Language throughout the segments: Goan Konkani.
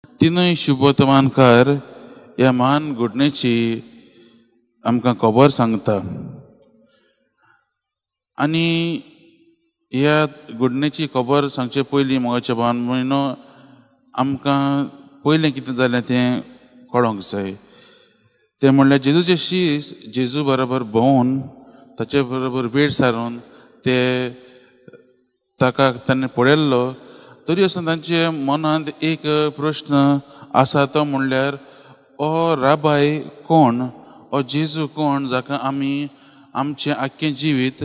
तिनूय शुभवर्तमानकार ह्या महान घडणेची आमकां खबर सांगता आनी ह्या घडणेची खबर सांगचे पयलीं मोगाच्या भावान भयणो आमकां पयलें कितें जालें तें कळोंक जाय. तें म्हणल्यार जेजूचे शीस जेजू बरोबर भोंवून ताचे बरोबर वेळ सारून ते ताका ताणें पळयल्लो तरी आसतना तांचे मनांत एक प्रश्न आसा तो म्हणल्यार हो राबाय कोण, हो जेजू कोण जाका आमी आमचें आख्खें जिवीत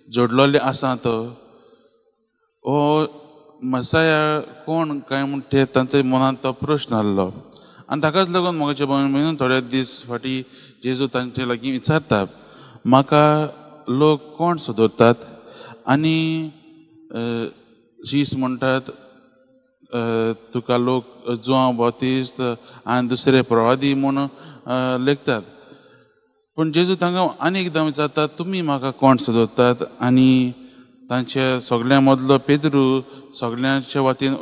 जोडलेलें आसा, तो हो मसाया कोण काय म्हण ते तांच्या मनांत तो प्रश्न आहलो. आनी ताकाच लागून म्हज्या भावान भयणीन थोडे दीस फाटीं जेजू तांचे लागीं विचारता म्हाका लोक कोण सोदतात आनी शीस म्हणटात तुका लोक जुआंव बाप्तिस्त आनी दुसरे प्रवादी म्हूण लेखतात. पूण जेजू तांकां आनी एकदां विचारता तुमी म्हाका कोण सोदतात आनी तांचे सगळ्यां मदलो पेद्रू सगळ्यांच्या वातीन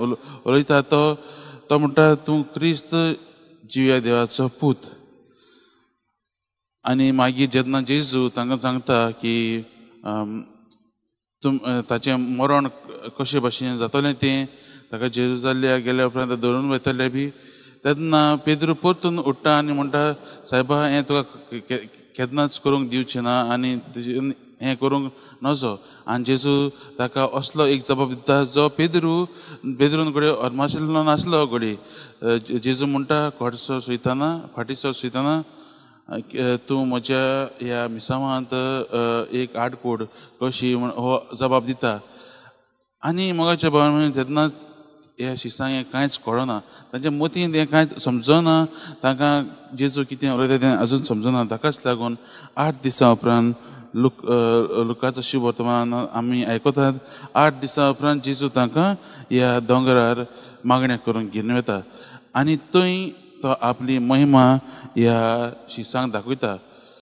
उलयता तो तो म्हणटा तूं क्रिस्त जिव्या देवाचो पूत. आनी मागीर जेन्ना जेजू तांकां सांगता की ताचें मरण कशे भाशेन जातलें तें ताका जेजू जाल्ल्या गेल्या उपरांत धरून वयतले बी तेन्ना पेद्रू परतून उठ्ठा आनी म्हणटा सायबा हें तुका केन्नाच करूंक दिवचें ना आनी हें करूंक नजो. आनी जेजू ताका असलो एक जबाब दिता जो पेद्रून घडये अदमाशिल्लो नासलो. घडये जेजू म्हणटा खोटसो सुयतना फाटीसो सुयतना तूं म्हज्या ह्या मिसावांत एक आडकोड कशी म्हण हो जबाब दिता. आनी मोगाच्या भावान तेन्नाच ह्या शिसांक हें कांयच कळना, तांच्या मतींत हें कांयच समजना, तांकां जेजू कितें उलयता तें अजून समजना. ताकाच लागून 8 दिसां उपरांत लुकाचो शुभवर्तमान आमी आयकतात. 8 दिसां उपरांत जेजू तांकां ह्या दोंगरार मागणें करूंक घेवन वता आनी थंय तो आपली महिमा ह्या शिसांक दाखयता.